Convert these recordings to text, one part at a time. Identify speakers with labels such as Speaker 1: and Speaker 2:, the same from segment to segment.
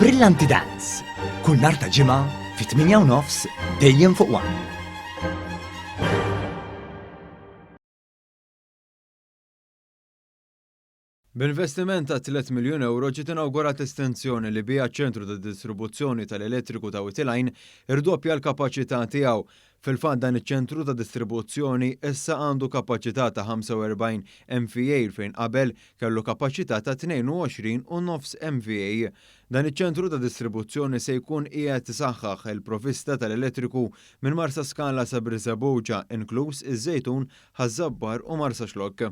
Speaker 1: Brillanti Dance, kull nhar ta' Ġimgħa fit-8:30 dejjem fuq One.
Speaker 2: B'investiment ta' 3 miljun ewro ġiet inawgurat estensjoni li biha ċ-ċentru ta' distribuzzjoni tal-elettriku ta' Wied il-Għajn irdoppja l-kapaċità tiegħu. Fil-fatt dan iċ-ċentru ta' distribuzzjoni issa għandu kapaċità ta' 45 MVA fejn qabel kellu kapaċità ta' 22 u nofs MVA. Dan iċ-ċentru ta' distribuzzjoni se jkun qiegħed isaħħaħ il-provvista tal-elettriku minn Marsaskala sa Birżebbuġa inkluż iż-Żejtun, Ħaż-Żabbar u Marsaxlokk.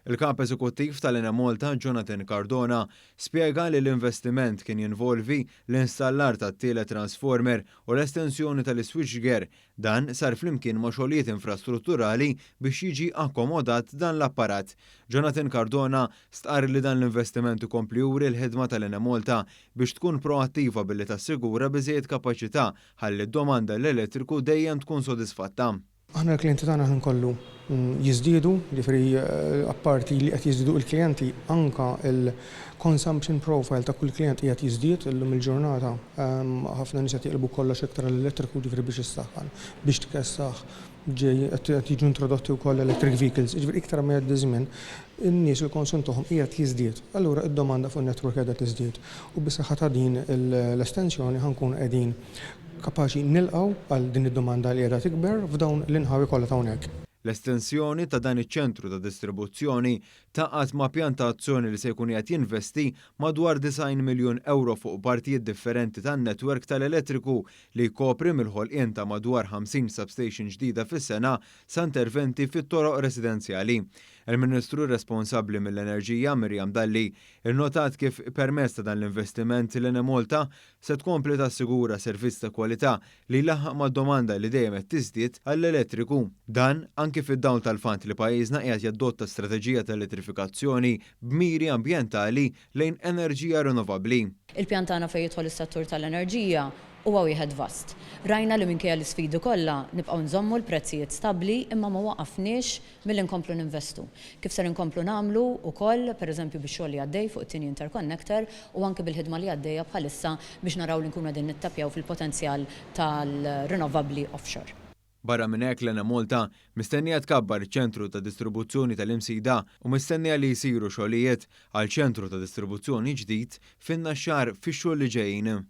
Speaker 2: Il-Kap Eżekuttiv tal-Enemalta, Jonathan Cardona, spjega li l-investiment kien jinvolvi l-installar tat-tielet transformer u l-estensjoni tal-iswitchgear. Dan sar flimkien ma' xogħlijiet infrastrutturali biex jiġi akkomodat dan l-apparat. Jonathan Cardona stqarr li dan l-investiment ikompli juri l-ħidma tal-Enemalta biex tkun proattiva billi tassigura biżejjed kapaċità ħalli d-domanda għall-elettriku dejjem tkun sodisfatta.
Speaker 3: Aħna l-klijenti tagħna ħin kollu jiżdiedu, jiġifieri apparti li qed jiżdiedu l-klijenti anke l-consumption profile ta' kull klijent qiegħed jiżdied illum il-ġurnata. Ħafna nies qed jaqilbu kollox iktar għall-elettriku jiġifieri biex issaħħan, biex tkessaħ, ġej qed jiġu introdotti wkoll electric vehicles, jiġifieri iktar ma jgħaddi żmien in-nies il-konsum tagħhom qiegħed jiżdied. Allura d-domanda fuq in-network qiegħda tiżdied u bis-saħħa ta' din l-estensjoni ħa nkunu qegħdin kapaċi nilqgħu għal din id-domanda li qiegħda tikber f'dawn l-inħawi kollha ta' hawnhekk.
Speaker 2: L-estensjoni ta' dan iċ-ċentru ta' distribuzzjoni tgħaqqad ma' pjan ta' azzjoni li se jkun qiegħed jinvesti madwar 90 miljun ewro fuq partijiet differenti tan-netwerk tal-elettriku li jkopri mill-ħolqien ta' madwar 50 substation ġdida fis-sena sa interventi fit-toroq residenzjali. Il-Ministru responsabbli mill-Enerġija, Miriam Dalli, innotat kif permezz ta' dan l-investiment l-Enemalta se tkompli tassigura servizz ta' kwalità li jlaħħaq mad-domanda li dejjem qed tiżdied għall-elettriku. Dan anki fid-dawl tal-fatt li pajjiżna qiegħed jadotta strateġija ta' elettrifikazzjoni b'miri ambjentali lejn enerġija rinnovabbli.
Speaker 4: Il-pjan tagħna fejn jidħol is-settur tal-enerġija huwa wieħed vast. Rajna li minkejja l-isfidi kollha nibqgħu nżommu l-prezzijiet stabbli imma ma waqafniex milli nkomplu ninvestu. Kif ser inkomplu nagħmlu wkoll, per eżempju bix-xogħol li għaddej fuq it-tieni interconnector u anki bil-ħidma li għaddejja bħalissa biex naraw li nkunu qegħdin nittappjaw fil-potenzjal tal-rinnovabbli offshore.
Speaker 2: Barra minn hekk l-Enemalta mistennija tkabbar iċ-ċentru ta' distribuzzjoni tal-Imsida u mistennija li jsiru xogħlijiet għal ċentru ta' distribuzzjoni ġdid fin-Naxxar fix-xhur li ġejjin.